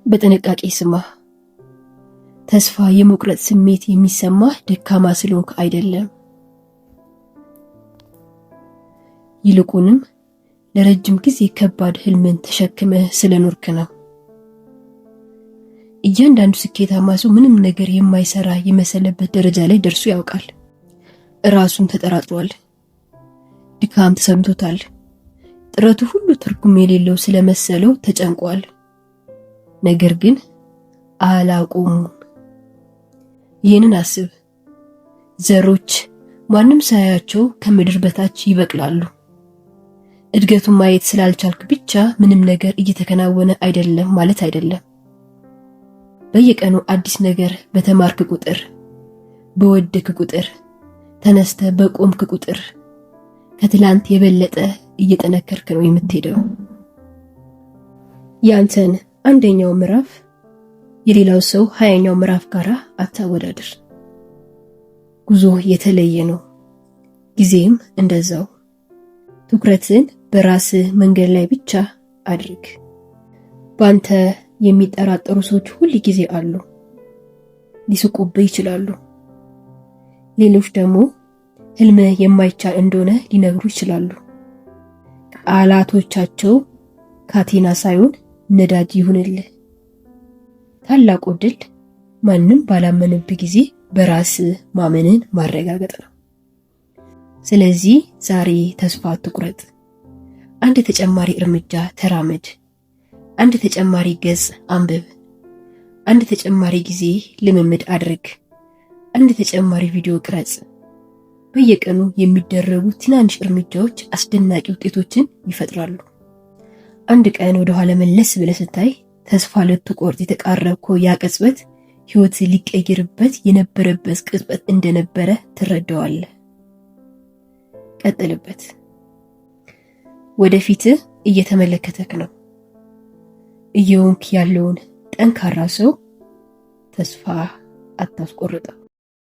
በጥንቃቄ ስማ። ተስፋ የመቁረጥ ስሜት የሚሰማህ ደካማ ስለሆንክ አይደለም። ይልቁንም ለረጅም ጊዜ ከባድ ህልምን ተሸክመህ ስለኖርክ ነው። እያንዳንዱ ስኬታማ ሰው ምንም ነገር የማይሰራ የመሰለበት ደረጃ ላይ ደርሶ ያውቃል። ራሱን ተጠራጥሯል። ድካም ተሰምቶታል። ጥረቱ ሁሉ ትርጉም የሌለው ስለመሰለው ተጨንቋል። ነገር ግን አላቆሙም። ይህንን አስብ። ዘሮች ማንም ሳያያቸው ከምድር በታች ይበቅላሉ። እድገቱን ማየት ስላልቻልክ ብቻ ምንም ነገር እየተከናወነ አይደለም ማለት አይደለም። በየቀኑ አዲስ ነገር በተማርክ ቁጥር፣ በወደክ ቁጥር፣ ተነስተህ በቆምክ ቁጥር ከትላንት የበለጠ እየጠነከርክ ነው የምትሄደው። ያንተን አንደኛው ምዕራፍ የሌላው ሰው 20ኛው ምዕራፍ ጋር አታወዳድር። ጉዞ የተለየ ነው፣ ጊዜም እንደዛው። ትኩረትን በራስህ መንገድ ላይ ብቻ አድርግ። በአንተ የሚጠራጠሩ ሰዎች ሁል ጊዜ አሉ። ሊስቁብህ ይችላሉ። ሌሎች ደግሞ ህልምህ የማይቻል እንደሆነ ሊነግሩ ይችላሉ። ቃላቶቻቸው ካቴና ሳይሆን ነዳጅ ይሁንልህ። ታላቁ ድል ማንም ባላመነብህ ጊዜ በራስ ማመንን ማረጋገጥ ነው። ስለዚህ ዛሬ ተስፋ አትቁረጥ። አንድ ተጨማሪ እርምጃ ተራመድ። አንድ ተጨማሪ ገጽ አንብብ። አንድ ተጨማሪ ጊዜ ልምምድ አድርግ። አንድ ተጨማሪ ቪዲዮ ቅረጽ። በየቀኑ የሚደረጉ ትናንሽ እርምጃዎች አስደናቂ ውጤቶችን ይፈጥራሉ። አንድ ቀን ወደ ኋላ መለስ ብለህ ስታይ ተስፋ ልትቆርጥ የተቃረብከው ያ ቅጽበት ሕይወት ሊቀይርበት የነበረበት ቅጽበት እንደነበረ ትረዳዋለህ። ቀጥልበት። ወደፊትህ እየተመለከተክ ነው። እየሆንክ ያለውን ጠንካራ ሰው ተስፋ አታስቆርጠው።